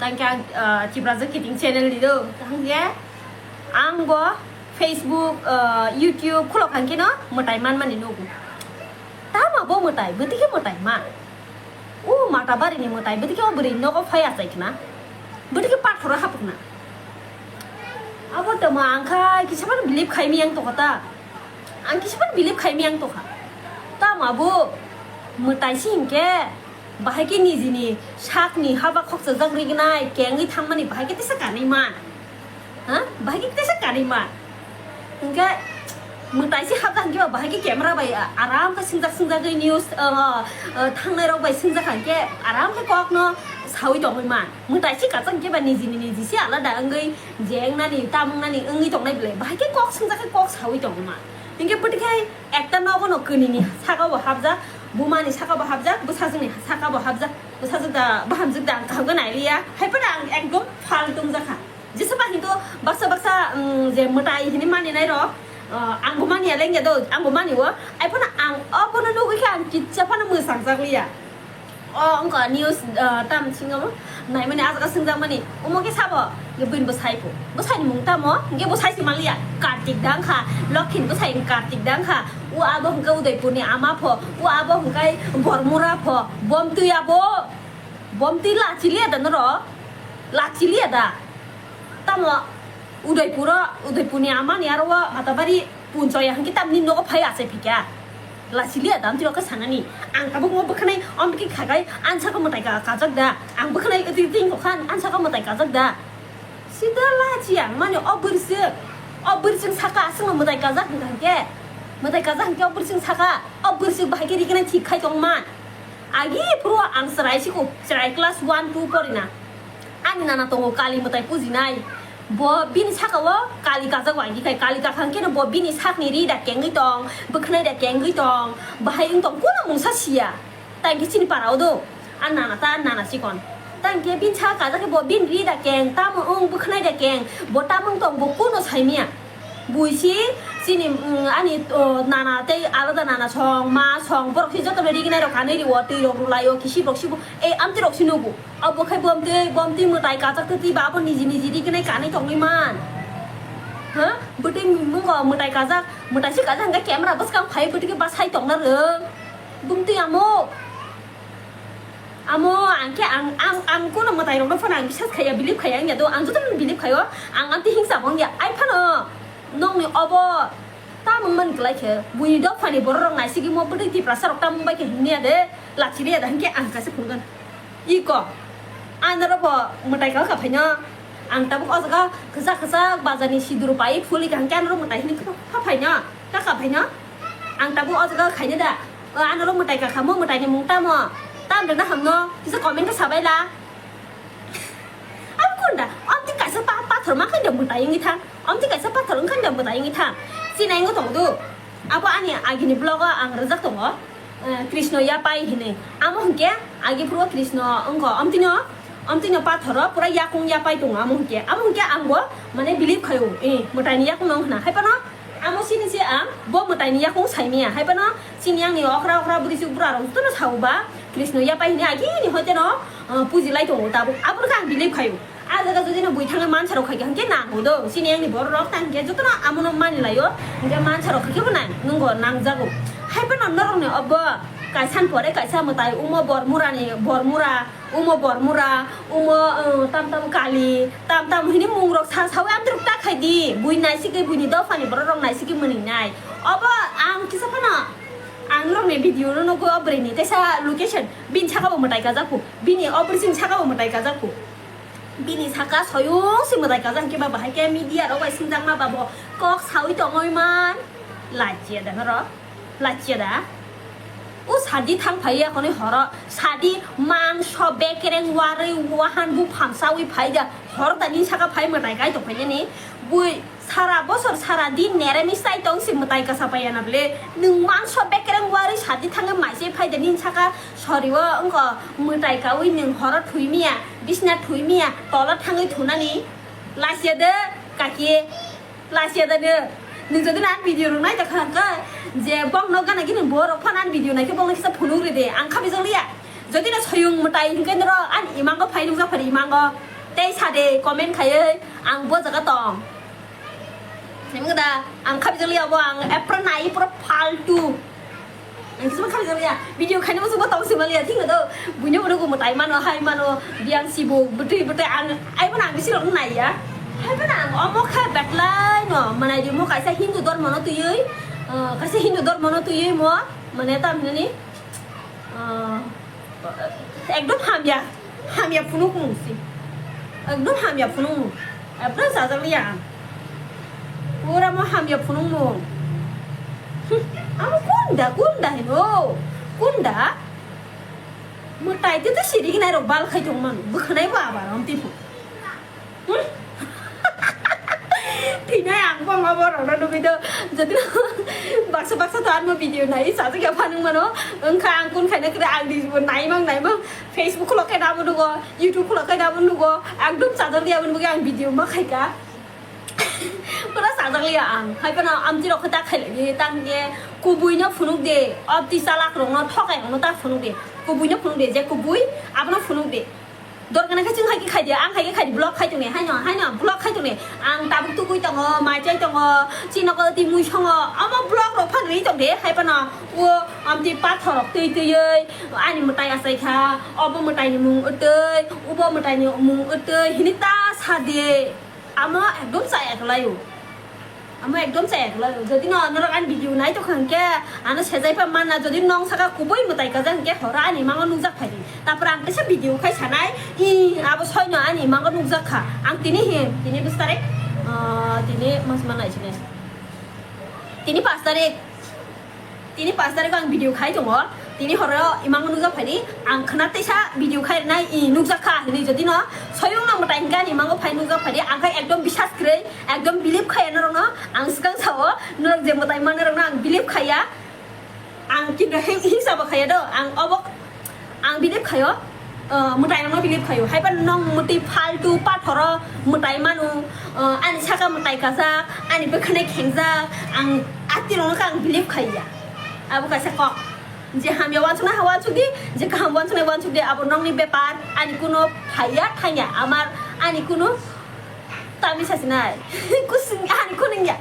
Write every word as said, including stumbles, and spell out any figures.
Tangkhe ang, ah, Chibrajak Kiting channel ni do. Tangkhe ang bo Facebook, ah, YouTube khulok hangkhe no mwtai manmani nugo. Tamo bo mwtai, bwtwi khe mwtai ma. O mata barini mwtai, bwtwi khe o bwrwi nogo phai achai khna. Bwtwi khe pathoro hapukna. Abo tamo ang kha kisa phano believe khaimi ang tokha ta. Ang kisa phano believe khaimi ang tokha. Tamo abo mwtai si hinkhe bahai khe nijini sakni haba khokchajak rignai kengwi thangmani bahai khe tesa kanwi man. Ha? Bahai khe tesa kanwi man. Hinkhe mwtai si hapjak hinkhe ba bahai khe camera bai aram khe singjak singjagwi news, ah, ah, thangnai rok bai singjak hinkhe aram khe kokno sawi tongwi man. Mwtai si kachak hinkhe ba nijini niji si alada wngwi je wngnani tam wngnani wngwi tongnai belai bahai khe kok singjak khe kok sawi tongwi man. Hinkhe bwtwi khe ekta nogo no kwnini saka bo hapjak, buma ni saka bo hapjak, bwsajwk ni saka bo hapjak, bwsajwk da bahamjwk da ang kaham khe nailiya, hai phano ang ekdom phaltung jakha. Jesa ba hinto baksa baksa, um, je mwtai hini mani nai rok, uh, ang bo mani ya lengya do, ang bo mani o, hai phano ang o bono nugwi khe ang kitsa phano mwsang jak liya. O wngkha news, ah, tam singo mo naimani ah jaga swngjak mani omo khe sabo, hwnkhe bini bwsai pho, bwsai ni mung tamo? Hwnkhe bwsai se manliya, Kartik da wngkha, Lokhi ni bwsai ni Kartik da wngkha. O abo hwnkhe Udaipur ni ama pho, o abo hwnkhe Bormura pho, bomtwi abo, bomtwi lachiliya da norok, lachiliya da. Tamo Udaipuro, Udaipurni amani aro o Matabari punchoya hwnkhe tamni nogo phai achai phikha. Lachiliya da amtwi rok khe sanani. Ang tabuk no bwkhanai amtwi khagai ansaka mwtai ka kajak da. Ang bwkhanai twi twi kha ansaka mwtai kajak da. Sida lachi ang mani o bwrwswk. O bwrwswk saka aswkno mwtai kajak hwnkha hwnkhe. Mwtai kajak hwnkhe o bwrwswk saka. O bwrwswk bahai khe rignai thik khai tongman. Agi phuru ang chwrai siko, chwrai class one two porina. Ani nana tongo kali mwtai pujinai. Bo bini saka o kali kajak wai dikhai, kali kakhang khe bo bini sakni ri da kengwi tong, bwkhnai da kengwi tong, bahai wng tong kuno mungsa siya. Tangkhe chini para o do. An nana ta, an nana chikon. Tangkhe bini saka kajak khe bo bini ri da keng, tamo wng bwkhnai da keng, bo tamo wng tong bo kuno saimya. Buisi chini, mm, ani, o, nana tei alada nana song, ma song, borok se jotono rignai rok kanwi rio, twi rok rwlai o, kisi rok sibo, ei amtwi rok se nugo. Abo khai bomtwi, bomtwi mwtai kajak twi twi ba abo niji niji rignai kanwi tongwi man. Ha? Bwtwi mungo mwtai kajak, mwtai se kajak hwnkhe camera bwskang phai bwtwi khe basai tongna rwng. Bumtwi amo. Amo ang khe ang, ang, ang kuno mwtai rokno phano ang bisas khaiya, believe khaiya wngya do, ang jotono believe khaio, ang amtwi hingsa bo wngya, ai phano nokni obo tamung man kwlai khe, buini dophani borok rok naisigwi mo bwtwi Tiprasa rok tamung bai khe himya de, lachi riya da hinkhe ang kaisa phunukgwn. Iko, ang norok bo mwtai kha kha phaino, ang tabuk o jaga kwchak kwchak bazar ni sidur pai phuli kha hinkhe ang norok mwtai hinwi kha phaino. Kaka phaino? Ang tabuk o jaga khaina da. O, ano rok mwtai kakha mo, mwtai ni mung tamo? Tam rwna hamno, kisa comment khe sabai la. Ang kun da, amtwi kaisa pa-, pathor ma khan da mwtai wngwi thang. Amtwi kaisa pathor wng khan da mwtai wngwi thang. Sinai wngwi tong do. Abo ani agini vlog o ang rwjak tongo. Eh, Krishna yapai hinwi. Amo hwnkhe agi phuru Krishna wngkho. Amtwino, amtwino pathoro pura yakung yapai tongo amo hwnkhe. Amo hwnkhe ang bo mane believe khaio. Eh, mwtai ni yakung no wng khna. Hai phano Amo sini se ang bo mwtai ni yakung saimaya, hai phano chini yang ni okra okra bwrwi chuk bwra rok jotono sao ba Krishna yapai hini agi ni hoite no, uh, puji lai tongo tabuk. Abo khe ang believe khaio. A jaga jodi no bui thangwi mansa rok khaikha hwnkhe nango do. Chini yang ni borok rok tang khe jotono amo no mani laio. Hwnkhe mansa rok khaikhe bo nang nungo nangjago. Hai phano norok ni obo kaisa ni pore kaisa mwtai umo bor mura ni bor mura. Umo Bormura, umo, uh, tam tam Kali, tam tam hini mung rok sa sawi amtwrwk ta khai di. Bui naisigwi buini dophani borok rok naisigwi mwnwi nai. Obo ang kisa phano ang norokni video no nugwi o bwrwini teisa location bini saka bo mwtai kajak kho. Bini o bwrwsini saka bo mwtai kajak kho. Bini saka soyung se mwtai kajak hwnkhe ba bahai khe media rok bai singjakma ba bo kok sawi tongoi man. Lachia da norok. Lachia da. O sadi thang phai ya khonwi horo. Sadi mangso bekereng warwi wahan buphang sawi phai da. Horo da nini saka phai mwtai kai tong phai nani. Bui sara bosor sara din neramis tai tong si mwtai kasa pai ya na bwle. Nwng mangso bekereng warwi sadi thangwi mai se phai da nini saka sori o wngkha mwtai kawi nwng horo thwi miya, bisna thwi miya, tola thangwi thunani. Lachia de kaki. Lachia da no. Nwng jodi no ani video rok nai tongkha hwnkhe je bokno gana gini borok phano ani video naikhe bokno kisa phunuk rw de. Ang kha bijak liya. Jodi no soyung mwtai hwnkhe norok ani imango phai nukjak phari imango. Ei sade comment khaiwi ang bo jaga tong. Simi da ang khabi jali abo ang epra nai pura faltu. Ang kisima khabi jali ya video khaini musu bo tong simali ya thik do. Bunyo uno gumo tai mano hai mano biang sibo butui butui ang ai bana ang bisi rok nai ya. Hai bana ang omo kha betlai no manai di mo kaisa Hindu dormo no tuyui. Kaisa Hindu dormo no tuyui mo mane tam nani. Ah, ekdom hamya, hamya phunukmung si. Ekdom hamya phunukmung. Ekdom sajak liya. Pura mo hamya phunukmung. Hmm, amo kunda, kunda hino. Kunda? Mo tai te to siri ginai rok bal khai tong man. Bwkhanai bo abar om tipu. Thinai ang bo ma borok no nugwi do. Jodi baksa baksa to ang video nai sajak ya phanung mano. Wngkha ang kun khaina kre ang di bo naimang naimang Facebook khulok khe nabo nugo, YouTube khulok khe nabo nugo. Ang dum sajak ya bo nugo ang video ma khaika. Pura sajak ya ang. Hai pano amchi rok khe ta khailai di tang ye kubui no phunuk de. Obti salak rok no thokai rok no ta phunuk de. Kubui no phunuk de je kubui abono phunuk de. Dorkar khe chwng hai khe khai di, ang hai khe khai di, vlog khai tong ni, haino, haino, vlog khai tong ni. Ang tabuk tugui tongo, mai chai tongo, chini nogo twi mui songo, omo vlog rok phan ri tong de, hai phano o amtwi pathor rok twi twiwi ani mwtai achai kha, obo mwtai ni mung wtwi, ubo mwtai ni mung wtwi, hini ta sa de, amo ekdom chaya kwlai o. Amo ekdom chaya kwlai. Jodi no norok ani video nai tongkha hwnkhe ano sejai pha manna, jodi nong saka kubui mwtai kajak hwnkhe horo ani mango nukjak phaidi. Tapor ang teisa video khai sanai, i abo soino ani mango nukjak kha. Ang tini hi, tini bis tarik, ah, tini mas manai sini. Tini pas tarik, tini pas tarik ang video khai tongo. Tini horo imang nukjak phaini, ang khna teisa video khai rwnai, i nukjak kha hinwi jodi no soyung no mwtai hwnkhe ani imango phai nukjak phaidi, ang khai ekdom bisas kwrwi, ekdom believe khaiya norokno, ang swkang sao, norok je mwtai manna rokno ang believe khaiya, ang kinto hing-, hingsa bo khaiya do, ang obo, ang believe khaio, uh, mwtai rokno believe khaio, haiba nong mwtwi faltu pathoro mwtai manu, uh, ani saka mwtai kajak, ani bwkhwnai khengjak, ang atwi rokno khe ang believe khaiya, abo kaisa kok. Je hamya uansuknai ha uansuk di, je kaham uansuknai uansuk di, abo nokni bepar, ani kuno phaiya thangya, amar ani kuno tamisa sinai. Kusing ani kuningya.